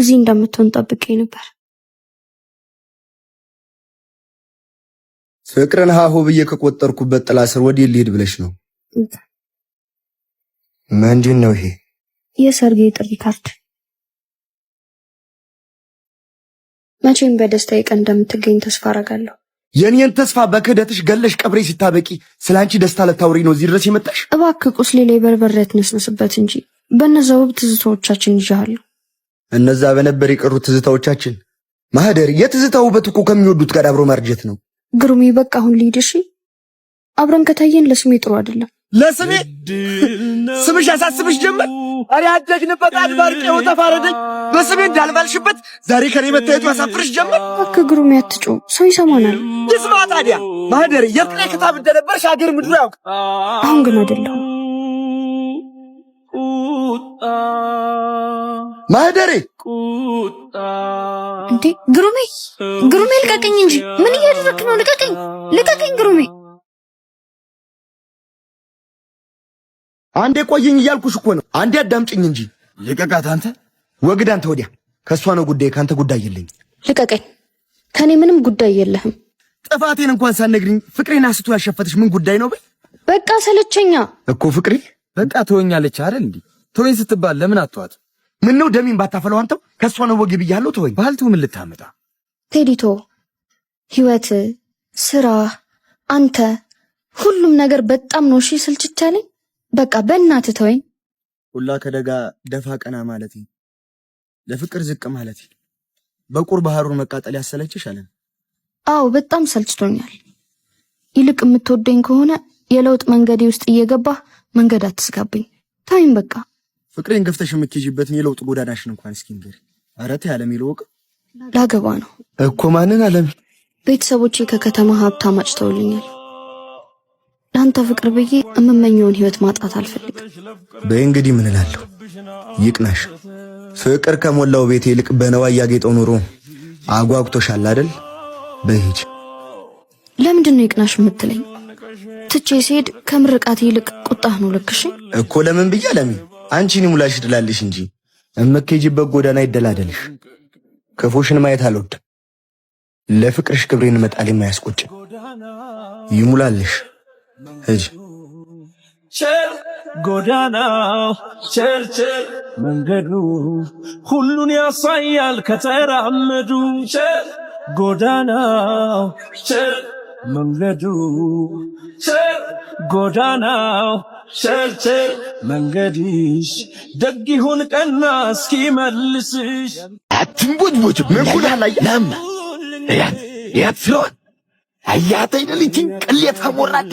እዚህ እንደምትሆን ጠብቄ ነበር። ፍቅርን ሀሁ ብዬ ከቆጠርኩበት ጥላ ስር ወዴት ልሄድ ብለሽ ነው? ምንድን ነው ይሄ? የሰርጌ ጥሪ ካርድ። መቼም በደስታዬ ቀን እንደምትገኝ ተስፋ አደርጋለሁ። የኔን ተስፋ በክህደትሽ ገለሽ ቀብሬ ሲታበቂ ስለ አንቺ ደስታ ልታወሪ ነው እዚህ ድረስ የመጣሽ? እባክህ ቁስሌ ላይ በርበሬ አትነስንስበት እንጂ በእነዛ ውብ ትዝታዎቻችን ይዣለሁ። እነዛ በነበር የቀሩት ትዝታዎቻችን ማህደር፣ የትዝታ ውበት እኮ ከሚወዱት ጋር አብሮ ማርጀት ነው። ግሩሜ በቃ አሁን ልሂድ እሺ? አብረን ከታየን ለስሜ ጥሩ አይደለም። ለስሜ ስምሽ ያሳስብሽ ጀመር። አሬ ያደግንበት አድባር ቄው ተፋረደኝ። በስሜ እንዳልባልሽበት ዛሬ ከኔ መታየቱ ያሳፍርሽ ጀመር። እባክህ ግሩሜ አትጮህ፣ ሰው ይሰማናል። ይስማ ታዲያ። ማህደር የፍቅሬ ክታብ እንደነበርሽ አገር ምድሩ ያውቅ። አሁን ግን አይደለሁም። ማህደሬ እንዴ ግሩሜ፣ ግሩሜ ልቀቀኝ እንጂ ምን እያደረክ ነው? ልቀቀኝ፣ ልቀቀኝ ግሩሜ። አንዴ ቆየኝ እያልኩሽ እኮ ነው። አንዴ አዳምጭኝ እንጂ። ልቀቃት አንተ። ወግድ አንተ ወዲያ። ከእሷ ነው ጉዳይ፣ ከአንተ ጉዳይ የለኝ። ልቀቀኝ፣ ከኔ ምንም ጉዳይ የለህም። ጥፋቴን እንኳን ሳትነግሪኝ ፍቅሬን አስቶ ያሸፈተሽ ምን ጉዳይ ነው? በይ በቃ ሰለቸኛ እኮ ፍቅሬ። በቃ ትወኛለች አይደል እንዴ? ተወኝ ስትባል ለምን አትዋት? ምን ነው ደሜን ባታፈለው አንተው። ከእሷ ነው ወጌ ብያለሁ። ተወኝ። ባልቱ ምን ልታመጣ? ቴዲቶ፣ ህይወት፣ ስራ፣ አንተ፣ ሁሉም ነገር በጣም ነው እሺ ስልችት ያለኝ። በቃ በእናትህ ተወኝ። ሁላ ከደጋ ደፋ ቀና ማለት ለፍቅር ዝቅ ማለት በቁር ባህሩን መቃጠል ያሰለችሽ አለ። አዎ በጣም ሰልችቶኛል። ይልቅ የምትወደኝ ከሆነ የለውጥ መንገዴ ውስጥ እየገባህ መንገድ አትዝጋብኝ። ተወኝ በቃ። ፍቅሬን ገፍተሽ የምትሄጂበትን የለውጥ ጎዳናሽን እንኳን እስኪ ንገሪ። ኧረ ተይ አለም ይልወቅ። ላገባ ነው እኮ። ማንን አለም? ቤተሰቦቼ ከከተማ ሀብታም አጭተውልኛል። ለአንተ ፍቅር ብዬ የምመኘውን ህይወት ማጣት አልፈልግም። በይ እንግዲህ ምን እላለሁ፣ ይቅናሽ። ፍቅር ከሞላው ቤት ይልቅ በነዋይ ያጌጠው ኑሮ አጓጉቶሻል አይደል? በይ ሂጂ። ለምንድን ነው ይቅናሽ የምትለኝ? ትቼ ስሄድ ከምርቃት ይልቅ ቁጣህ ነው ልክሽ እኮ። ለምን ብዬ አለሚ አንቺን ይሙላሽ ድላልሽ እንጂ እምትሄጂበት ጎዳና ይደላደልሽ። ክፉሽን ማየት አልወድም። ለፍቅርሽ ክብሬን መጣል የማያስቆጭ ይሙላልሽ። ሂጂ። ቸር ጎዳናው ቸርቸር መንገዱ ሁሉን ያሳያል ከተራመዱ። ቸር ጎዳናው ቸር መንገዱ ቸር ጎዳናው ቸርቸር መንገድሽ ደግ ይሁን ቀና እስኪመልስሽ። አትንቦጭቦጭ። ምን ኩልሃል? አየህ ናማ እያት እያት ስለዋን አያት አይደል ይህችን ቅሌት አሞራዳ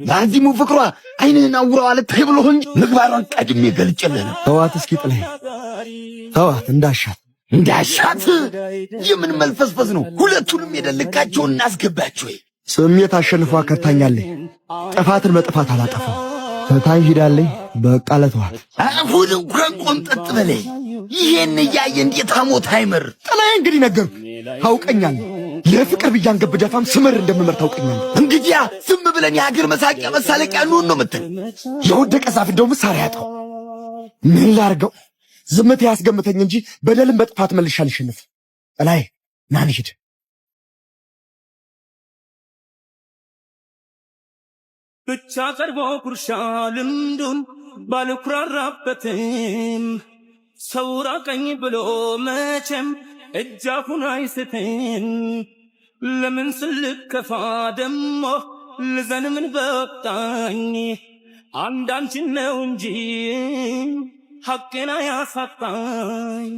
ለአዚሙ ፍቅሯ ዓይንህን አውረው አልታይ ብሎ እንጂ ምግባሯን ቀድሜ ገልጬልህ ነው። ተዋት እስኪ ጥለህ ተዋት፣ እንዳሻት እንዳሻት የምን መልፈስፈስ ነው? ሁለቱንም የደልካቸውን እናስገባቸው። ስሜት አሸንፎ ከታኛለች። ጥፋትን በጥፋት አላጠፋም። ትታኝ ሂዳለች። በቃ ለተዋት። አሁን እንኳን ቆምጠጥ በለኝ። ይሄን እያየ እንዴት ሐሞት አይመር? ጥላዬ እንግዲህ ነገርኩህ፣ ታውቀኛለህ። ለፍቅር ብዬ አንገብ ደፋም ስምር እንደምመር ታውቀኛለህ። እንግዲያ ዝም ብለን የሀገር መሳቂያ መሳለቂያ እንሆን ነው የምትል? የወደቀ ዛፍ እንደው ምሳር ያጣው ምን ላርገው? ዝምታ ያስገምተኝ እንጂ በደልን በጥፋት መልሼ አልሸነፍ። ጥላዬ ና እንሂድ። ብቻ ቀርቦ ጉርሻ ልምዱን ባልኩራራበትም ሰው ራቀኝ ብሎ መቼም እጃፉን አይስትም። ለምን ስልከፋ ደሞ ልዘን ምን በቃኝ? አንዳንችን ነው እንጂ ሐቄን አያሳጣኝ።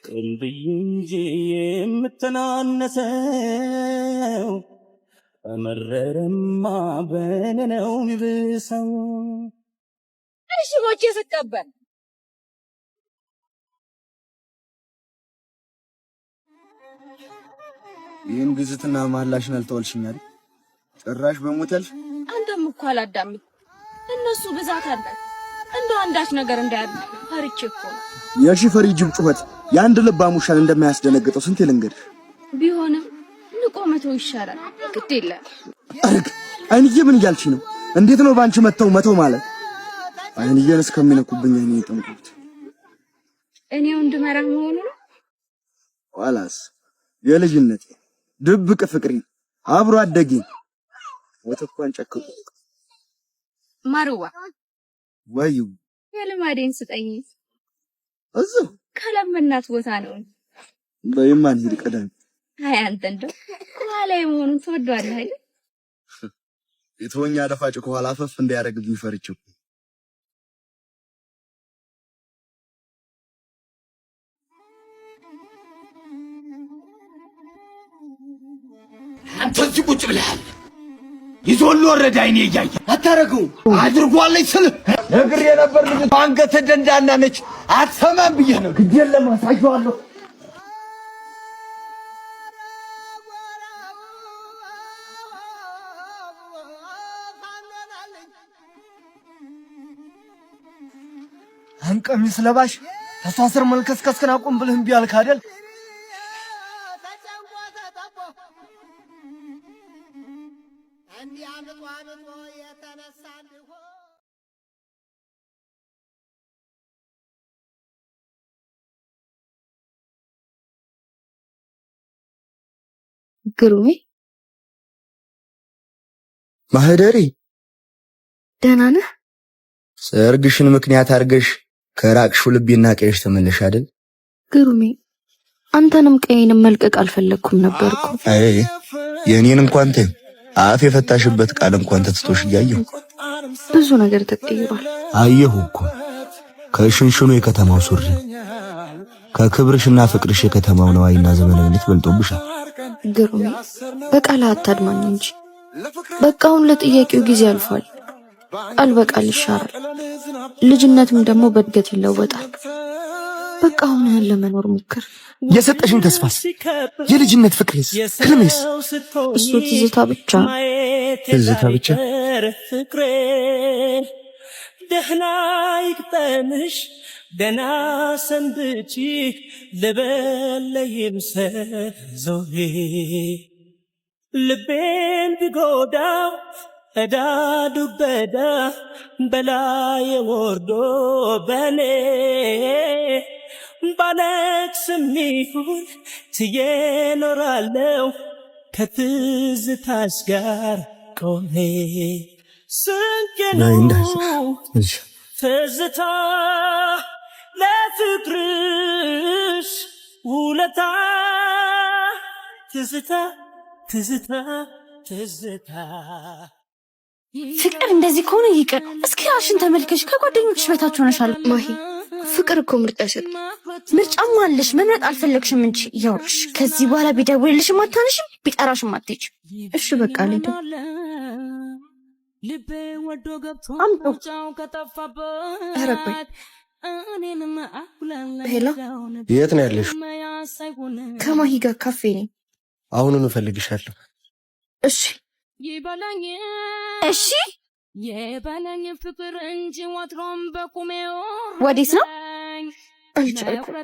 ቅን ብዬ እንጂ የምተናነሰው መረረማ በኔ ነው የሚብሰው። እሺ ሞቼ ስቀበል ይህን ግዝትና መሐላሽን አልተዋልሽኝ አይደል? ጭራሽ በሞት ያልሽ። አንተም እኮ አላዳምጥ። እነሱ ብዛት አላት። እንደው አንዳች ነገር እንዳያል ፈርቼ እኮ ነው። የሺ ፈሪ ጅብ ጩኸት የአንድ ልብ አሙሻን እንደማያስደነግጠው ስንቴ ልንገርሽ። ቢሆንም ንቆ መተው ይሻላል። ግድ የለም። አረግ አይንዬ፣ ምን እያልሽ ነው? እንዴት ነው ባንቺ መተው መተው ማለት? አይንዬን እስከሚነኩብኝ አይኔ የጠንቁት። እኔው እንድመራህ መሆኑ ነው። ኋላስ የልጅነቴ ድብቅ ፍቅሬን አብሮ አደጌን ወተኳን ጨክኩ። ማርዋ ወይ የልማዴን ስጠኝ። እዚሁ ከለመናት ቦታ ነው። በይማን ሂድ ቀደም። አይ አንተ እንደው ከኋላዬ መሆኑን ትወደዋለህ አይደል? የተወኛ ደፋጭ ከኋላ አፈፍ እንዳያደርግብኝ ፈርቼ እኮ። አንተ እዚህ ቁጭ ብለሃል። ይዞል ወረደ አይኔ እያየ አታረገው አድርጓለች ስልህ ነግሬህ ነበር። ልጅ አንገተ ደንዳና ነች፣ አትሰማም ብዬህ ነው። ግድ የለም አሳየዋለሁ። አንቀሚስ ለባሽ ተሷ ስር መልከስከስክን አቁም ብልህ እምቢ አልክ አይደል? ግሩሜ ማህደሪ ደህና ነህ? ሰርግሽን ምክንያት አድርገሽ ከራቅሽው ልቤና ቀይሽ ተመለሽ አይደል? ግሩሜ አንተንም ቀይንም መልቀቅ አልፈለግኩም ነበርኩ። አይ የኔን እንኳን ተይው፣ አፍ የፈታሽበት ቃል እንኳን ተትቶሽ እያየሁ ብዙ ነገር ተቀይሯል። አየሁ እኮ ከሽንሽኑ የከተማው ሱሪ ከክብርሽና ፍቅርሽ የከተማው ነዋይና ዘመናዊነት በልጦብሻል። ግሩሜ በቃል አታድማኝ እንጂ በቃ አሁን ለጥያቄው ጊዜ አልፏል። ቃል በቃል ይሻራል። ልጅነትም ደግሞ በእድገት ይለወጣል። በቃ አሁንህን ለመኖር ሞክር። የሰጠሽኝ ተስፋስ፣ የልጅነት ፍቅሬስ፣ ህልሜስ እሱ ትዝታ ብቻ ነው። ትዝታ ብቻ። ፍቅሬ ደህና ይግጠምሽ፣ ደህና ሰንብቺ፣ ልበለይም ሰዞሬ ልቤን ቢጎዳው እዳ ዱበዳ በላይ ወርዶ በኔ ባለቅስም ይሁን ትዬ እኖራለሁ ከትዝታሽ ጋር ቆሜ ስንቄ ነው ትዝታ ለፍቅርሽ ውለታ ትዝታ ትዝታ ትዝታ። ፍቅር እንደዚህ ከሆነ ይቅር። እስኪ ራስሽን ተመልከሽ። ከጓደኞችሽ በታች ሆነሻል። ማሂ ፍቅር እኮ ምርጫ አይሰጥም። ምርጫማ አለሽ፣ መምረጥ አልፈለግሽም እንጂ። ይኸውልሽ ከዚህ በኋላ ቢደውልልሽም አታነሽም፣ ቢጠራሽም አትሄጂም። እሺ በቃ ልሂድ። አምጡ። ኧረ ቆይ። Hello፣ የት ነው ያለሽ? ከማሂ ጋር ካፌ ነኝ። አሁኑን እፈልግሻለሁ። እሺ እሺ። ወዴት ነው? አልቻልኩም።